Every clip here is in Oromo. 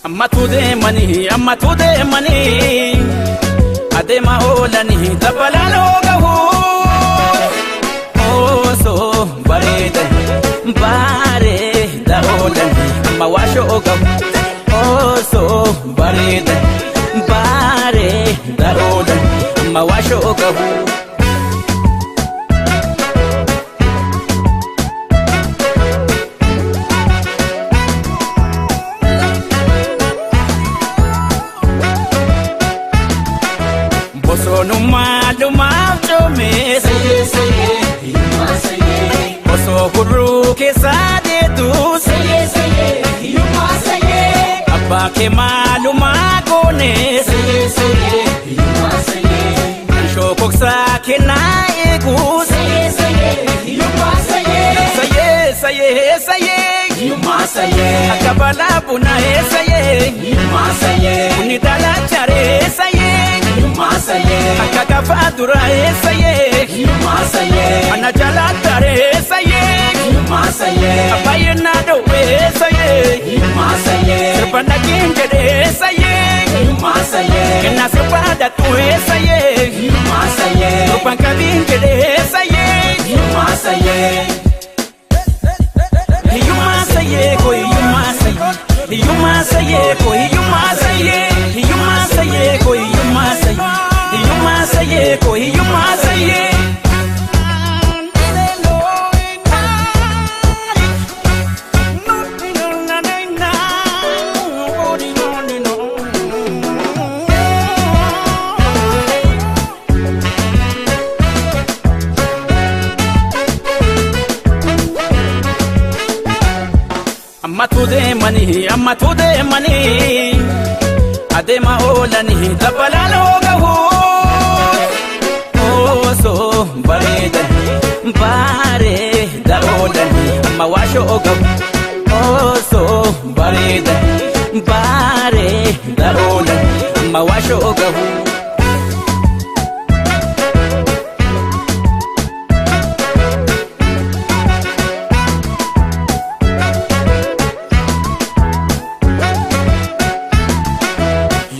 Ammatu deemanii, ammatu deemanii, adeema oolanii dabalaaloo gahu. Osoo bareedan bareeda oolanii amma waashoo gahu. Osoo bareedan bareeda oolan amma waashoo gahu. Bosonummaa lumaaf coomee osoo hurruu keessaa deetus abbaa kee maalumaa goones shookoksaa kennaa eegus sayee sayee sayee akka balaa bunaa sayee bunni dalaacharee sayee akka gafaa duraa sayee ana jalaa taree sayee abbaay'ee naa dhoowwee sayee sirba dhagiin jedhee sayee kennaa sirbaa dhadhu'ee sayee durbaan qabiin jedhee sayee hiyyummaa sayee ko hiyyummaa sayee hiyyummaa sayee ko hiyyummaa sayee hiyyummaa sayee ko hiyyummaa sayee hiyyummaa sayee ko hiyyummaa sayee. Ammatu deemanii, ammatu deemanii, adeema oolanii dabalaaloo gahu. Osoo bareedan bareeda oolanii amma waashoo gahu. Osoo bareedan bareeda oolan amma waashoo gahu.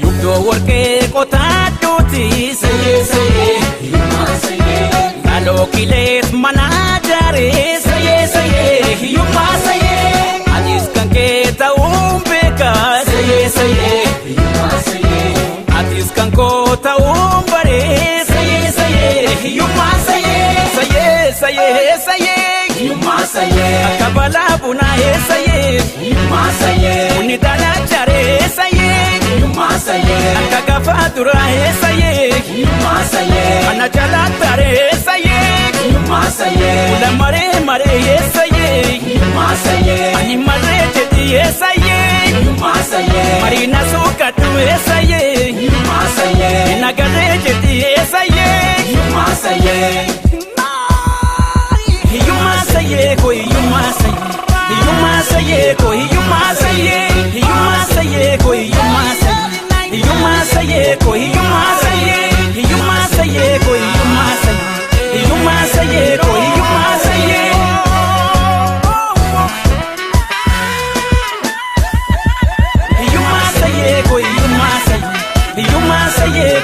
Yubdoo warqee qotaadhuuti laaloo kilees mana jaaree sayee sayee hiyyummaa sayee anis kan kee ta'uun beeka sayee sayee atis kan koo ta'uun baree sayee sayee hiyyummaa sayee sayee sayee sayee akka balaa bunaa sayee bunni dalaacharee sayee akka gafaa duraa sayee ana jalaa taree sayee kula maree maree sayee ani maree jedhii sayee mariina suuqadhu sayee nagaree jedhii sayee hiyyummaa sayee ko hiyyummaa sayee hiyyummaa sayee ko hiyyummaa sayee hiyyummaa sayee ko hiyyummaa sayee hiyyummaa sayee ko hiyyummaa sayee hiyyummaa sayee ko hiyyummaa sayee hiyyummaa sayee ko hiyyummaa sayee. Hiyyummaa sayee ko hiyyummaa sayee hiyyummaa sayee